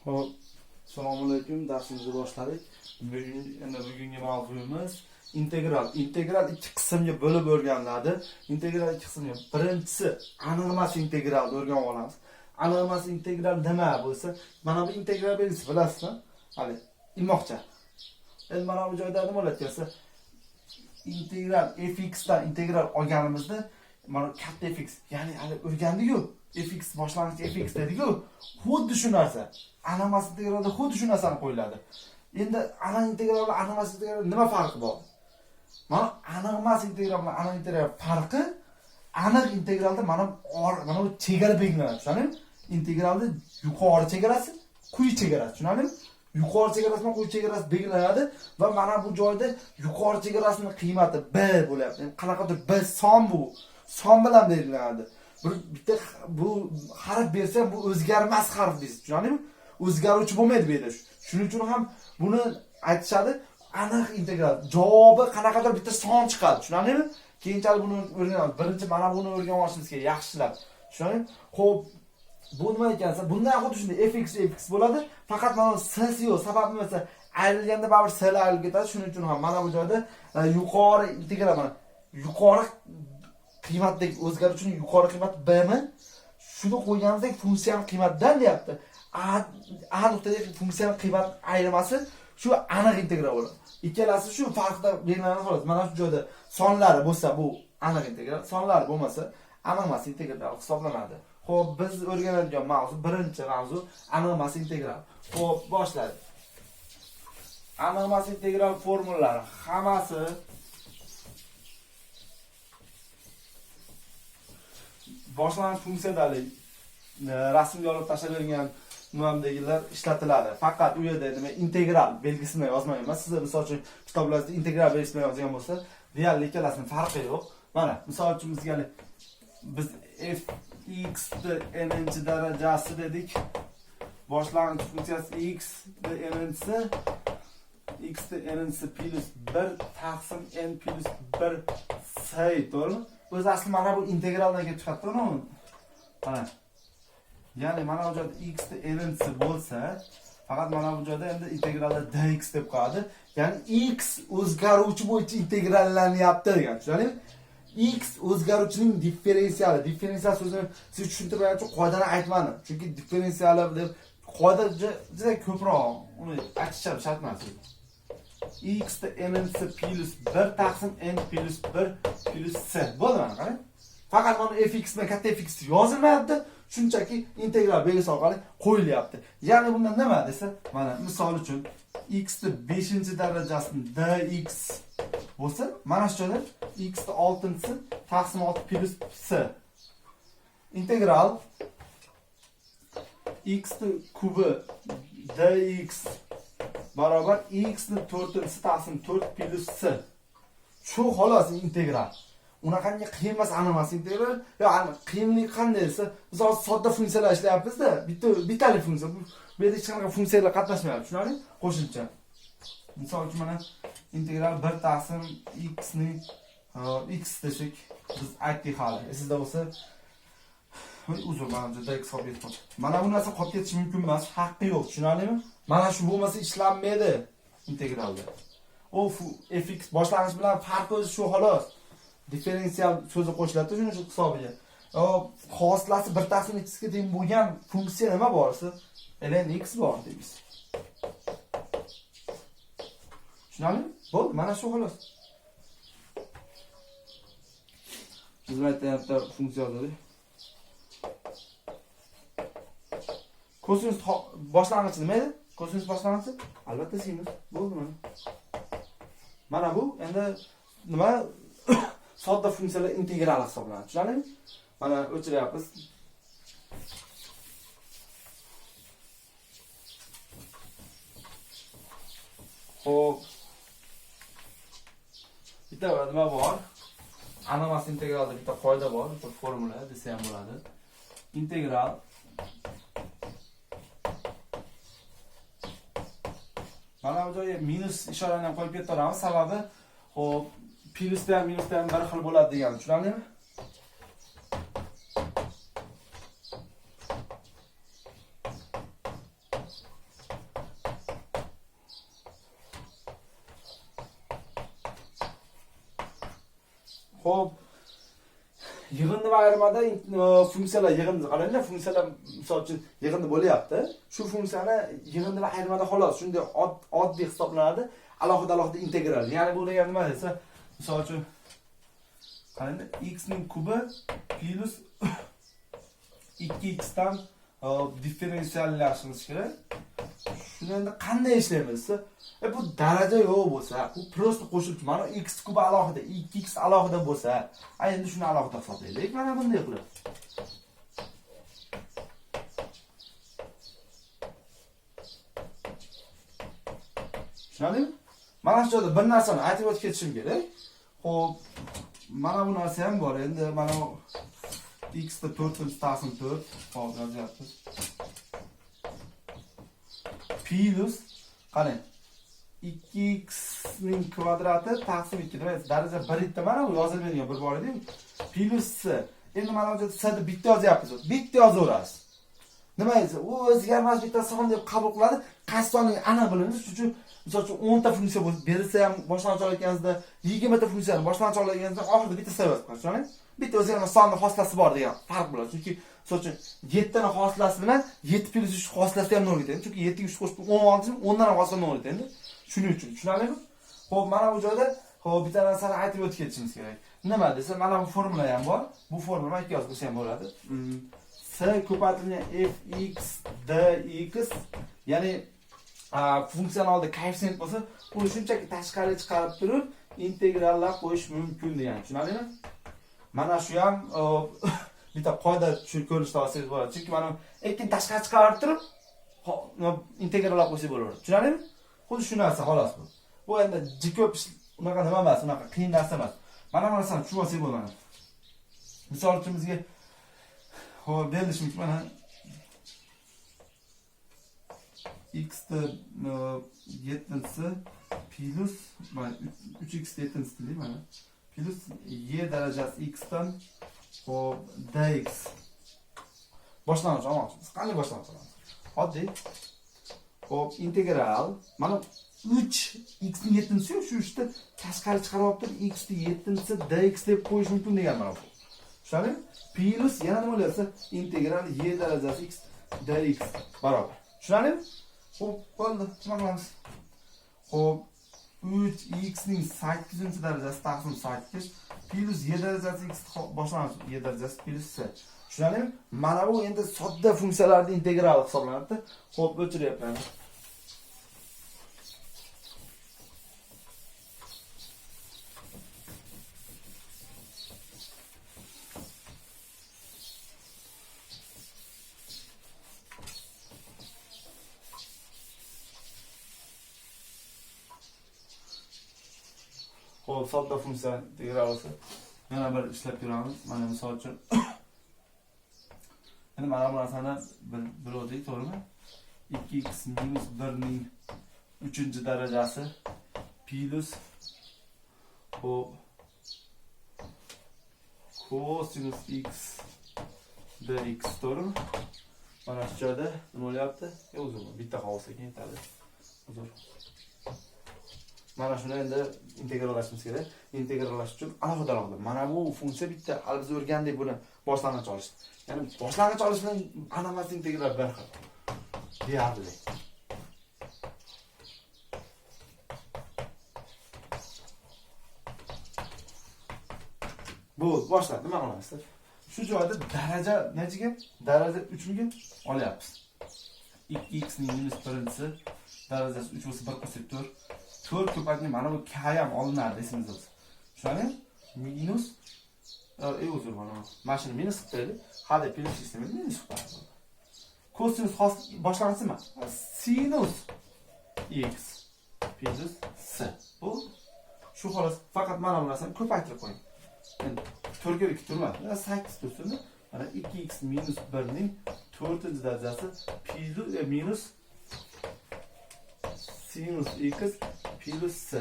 Xo'p, assalomu alaykum. Darsimizni boshladik. Bugun endi bugungi mavzuyimiz integral. Integral ikki qismga bo'lib o'rganiladi. Integral ikki qismga. Birinchisi aniq emas integralni o'rganib olamiz. Aniq emas integral nima bo'lsa, mana bu integral belgisi bilasizmi? Hali ilmoqcha. Endi mana bu joyda nima bo'ladi desa, integral fx dan integral olganimizda mana katta fx, ya'ni hali o'rgandik-ku. Fx boshlang'ich fx dedik-ku. Xuddi shu narsa. Aniq emas integralda xuddi shu narsani qo'yiladi. Endi aniq integral bilan aniq emas integral nima farqi bor? Mana aniq emas integral bilan aniq integral farqi, aniq integralda mana mana bu chegara belgilanadi, tushunarlimi? Integralda yuqori chegarasi, quyi chegarasi, tushunarlimi? Yuqori chegarasi bilan quyi chegarasi belgilanadi va mana bu joyda yuqori chegarasining qiymati b bo'lyapti. Ya'ni qanaqadir b son bu. Son bilan belgilanadi. Bir bitta bu harf bersa bu o'zgarmas harf deysiz, tushunarlimi? O'zgaruvchi bo'lmaydi bu yerda. Shuning uchun ham buni aytishadi aniq integral. Javobi qanaqadir bitta son chiqadi, tushunarlimi? Keyinchalik buni o'rganamiz. Birinchi mana buni o'rganib olishimiz kerak yaxshilab. Tushunarlimi? Xo'p, bu nima ekan desa, bundan xuddi shunday fx fx bo'ladi. Faqat mana s yo'q. Sababi nima desa, ayrilganda baribir s ayrilib ketadi. Shuning uchun ham mana bu joyda yuqori integral mana yuqori qiymatdagi o'zgaruvchining yuqori qiymati b mi? Shuni qo'yganimizdek funksiyaning qiymatidan deyapti. A nuqtadagi funksiyaning qiymat ayirmasi shu aniq integral bo'ladi. Ikkalasi shu farqda belgilanadi xolos. Mana shu joyda sonlari bo'lsa bu aniq integral, sonlari bo'lmasa aniq emas integral hisoblanadi. Xo'p, biz o'rganadigan mavzu birinchi mavzu aniq emas integral. Xo'p, boshladik. Aniq emas integral formulalari hammasi boshlang'ich funksiyadalik rasmga olib tashlab bergan nimamdagilar ishlatiladi. Faqat u yerda nima integral belgisini yozmayman. Sizlar misol uchun kitoblaringizda integral belgisi bilan yozgan bo'lsa, deyarli ikkalasining farqi yo'q. Mana misol uchun bizga biz f x ni n darajasi dedik. Boshlang'ich funksiyasi x ni n-si x ni n-si plus 1 taqsim n plus 1 c, to'g'rimi? O'zi asli mana bu integraldan kelib chiqadi, to'g'rimi? Mana. Ya'ni mana bu joyda x ni n-si bo'lsa, faqat mana bu joyda endi integralda dx deb qo'yadi. Ya'ni x o'zgaruvchi bo'yicha integrallanyapti degan, tushunarlimi? X o'zgaruvchining differensiali. Differensial so'zini siz tushuntirmagan uchun qoidani aytmadim. Chunki differensiali deb qoida juda ko'proq, uni aytish ham shart emas. X ni n-si plus 1 taqsim n plus 1 plus c. Bo'ldi mana qarang. Faqat mana fx bilan katta fx yozilmayapti. Shunchaki integral belgisi orqali qo'yilyapti. Ya'ni bundan nima desa, mana misol uchun x ni 5-darajasini dx bo'lsa, mana shu joyda x ni 6-si taqsim 6 plus c. Integral x ni kubi dx barobar x ni 4-si taqsim 4 plus c. Shu xolos integral. Unaqangi qiyin emas, aniq emas integral. Yo, qiyinlik qanday desa, biz hozir sodda funksiyalar ishlayapmiz-da, bitta bittalik funksiya. Bu yerda hech qanaqa funksiyalar qatnashmayapti, tushunarli? Qo'shimcha. Misol uchun mana integral 1 taqsim x ni x desak, biz aytdik hali. Esingizda bo'lsa, uzr, mana bu yerda x qolib ketdi. Mana bu narsa qolib ketishi mumkin emas, haqqi yo'q, tushunarlimi? Mana shu bo'lmasa ishlanmaydi integralda. U fx boshlang'ich bilan farqi o'zi shu xolos. Differensial so'zi qo'shiladi shuning uchun hisobiga. Xoslasi 1 taqsim x ga teng bo'lgan funksiya nima borsa, ln x bor deymiz. Tushunarlimi? Bo'ldi, mana shu xolos. Biz aytayapti funksiya yozdik. Kosinus boshlang'ichi nima edi? Kosinus boshlang'ichi albatta sinus. Bo'ldi mana. Mana bu endi nima sodda funksiyalar integrali hisoblanadi. Tushunarlimi? Mana o'chiryapmiz. Xo'p. Bitta nima bor? Aniq emas integralda bitta qoida bor, bitta formula desa ham bo'ladi. Integral mana bu joyga minus ishorani ham qo'yib ketaveramiz. Sababi, xo'p, plyusda ham minusda ham bir xil bo'ladi degani, tushunarlimi? Xo'p, yig'indi va ayirmada funksiyalar yig'indi qaranglar, funksiyalar misol uchun yig'indi bo'lyapti. Shu funksiyani yig'indi va ayirmada xolos shunday oddiy hisoblanadi. Alohida alohida integral. Ya'ni bu degani nima desa, misol uchun qaranglar, x ning kubi plus 2x dan differensiallashimiz kerak. Shuni endi qanday ishlaymiz? Bu daraja yo'q bo'lsa, bu prosta qo'shib, mana x kubi alohida, 2x alohida bo'lsa, endi shuni alohida hisoblaylik. Mana bunday qilib. Tushunarlimi? Mana shu joyda bir narsani aytib o'tib ketishim kerak. Xo'p, mana bu narsa ham bor. Endi mana x da 4 taqsim 4, hop yozyapmiz. Plus qarang, 2x ning kvadrati taqsim 2 demak daraja 1 edi, mana bu yozilmaydigan bir bor edi. Plus c. Endi mana bu yerda c deb bitta yozyapmiz. Bitta yozaverasiz. Nima esa, u o'zgarmas bitta son deb qabul qiladi. Qaysi sonning aniq bilamiz. Shuning uchun misol uchun 10 ta funksiya bo'lsa, berilsa ham boshlang'ich olayotganingizda 20 ta funksiyani boshlang'ich olayotganingizda oxirida bitta c yozib qo'yasiz. Tushunarlimi? Bitta o'zgarmas sonni xoslasi bor degan farq bo'ladi. Chunki misol uchun 7 tani xoslasi bilan 7 plus 3 xoslasi ham nolga teng. Chunki 7 ga 3 qo'shib 16, 10 dan ham xoslasi nolga teng. Shuning uchun tushunarlimi? Xo'p, mana bu joyda xo'p bitta narsani aytib o'tib ketishimiz kerak. Nima desa, mana bu formula ham bor. Bu formula ikki yozib qo'ysa ham bo'ladi. C ko'paytirilgan fx dx, ya'ni funksiyani oldida koeffitsient bo'lsa, uni shunchaki tashqari chiqarib turib integrallar qo'yish mumkin degan. Tushunarlimi? Mana shu ham bitta qoida ko'rinishda olsangiz bo'ladi. Chunki mana ikkin tashqari chiqarib turib integrallar qo'ysak bo'laveradi. Tushunarlimi? Xuddi shu narsa xolos bu. Bu endi ko'p unaqa nima emas, unaqa qiyin narsa emas. Mana bu narsani tushunib olsak bo'ladi. Misol uchun bizga xo'p berilishi mumkin mana x da 7-si plus mana 3x 7-si deylik mana plus y darajasi x dan xo'p dx. Boshlang'ich olmoqchimiz. Qanday boshlang'ich olamiz? Oddiy. Xo'p, integral mana 3 x ning 7-si shu 3 ta tashqari chiqarib olib turib x ning 7-si dx deb qo'yish mumkin degan mana bu. Tushunarlimi? Plus yana nima bo'lyapti? Integral y darajasi x dx barobar. Tushunarlimi? Xo'p, bo'ldi. Nima qilamiz? Xo'p, 3x ning 8-darajasi taqsim 8 plus y darajasi x boshlang'ich y darajasi plus c. Tushunarlimi? Mana bu endi sodda funksiyalarning integrali hisoblanadi. Xo'p, o'chiryapman. Xo'p, sodda funksiya integrali. Yana bir ishlab ko'ramiz. Mana misol uchun endi mana bu narsani bildik, to'g'rimi? 2x minus 1 ning 3-darajasi plus xo'p kosinus x dx, to'g'rimi? Mana shu joyda nima bo'lyapti? Uzr, bitta qolsa keyin yetadi. Uzr. Mana shuni endi integrallashimiz kerak. Integrallash uchun alohida alohida. Mana bu funksiya bitta, hali biz o'rgandik buni boshlang'ich olish. Ya'ni boshlang'ich olish bilan anamas integral bir xil. Deyarli. Bu boshlab nima qilamiz? Shu joyda daraja nechiga? Daraja 3 miga olyapmiz. 2x ning minus 1-si darajasi 3 bo'lsa 1 qo'shsak 4. 4 ko'paytirgan mana bu k ham olinadi esingizda bo'lsa. Tushunarlimi? Minus uzr, mana shuni minus qilib qo'yaylik. Hali plus ishlamaydi, minus qilib qo'yamiz. Kosinus xos boshlang'ich nima? Sinus x plus c. Bu shu xolos, faqat mana bu narsani ko'paytirib qo'ying. Endi 4 ga 2 turmadi. 8 tursin. Mana 2x minus 1 ning 4-darajasi plus minus sinus x plus c.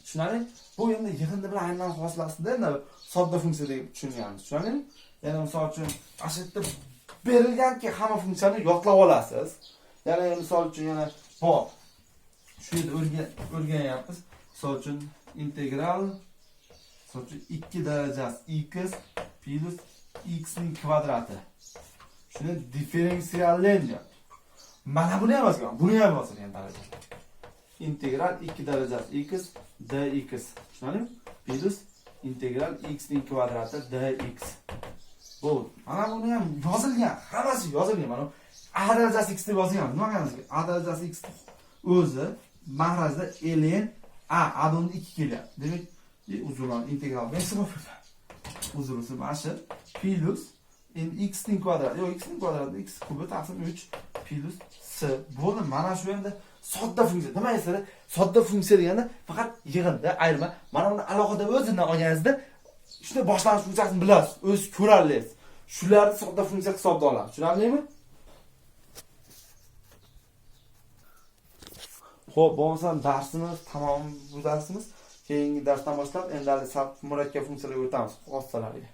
Tushunarli? Bu endi yig'indi bilan aynan xoslasida endi sodda funksiya deb tushunganmiz. Tushunarlimi? Ya'ni misol uchun ana shu yerda berilganki hamma funksiyani yodlab olasiz. Ya'ni misol uchun yana bor. Shu yerda o'rganyapmiz. Misol uchun integral Misol uchun 2 darajasi x plus x ning kvadrati. Shuni differensiallaydi deyapti. Mana buni ham yozgan, buni ham yozilgan daraja. Integral 2 darajasi x dx. Tushunarlimi? Plus integral x ning kvadrati dx. Bo'ldi. Mana buni ham yozilgan, hammasi yozilgan. Mana a darajasi x deb yozilgan. Nima qilamiz? A darajasi x o'zi mahrajda ln a, a dan 2 kelyapti. Demak, uzr, integral bersa uzr, uzr, mana shu plus endi x ning kvadrati, yo'q, x ning kvadrati x kubi taqsim 3 plus c. Bo'ldi. Mana shu endi sodda funksiya. Nima desanglar, sodda funksiya deganda faqat yig'indi, ayirma. Mana buni alohida o'zidan olganingizda shunda boshlang'ich funksiyasini bilasiz, o'zi ko'rarsiz. Shularni sodda funksiya hisobida olamiz. Tushunarlimi? Xo'p, bo'lmasam darsimiz tamom, bu darsimiz. Keyingi darsdan boshlab endi hali murakkab funksiyalarga o'tamiz, xossalarga.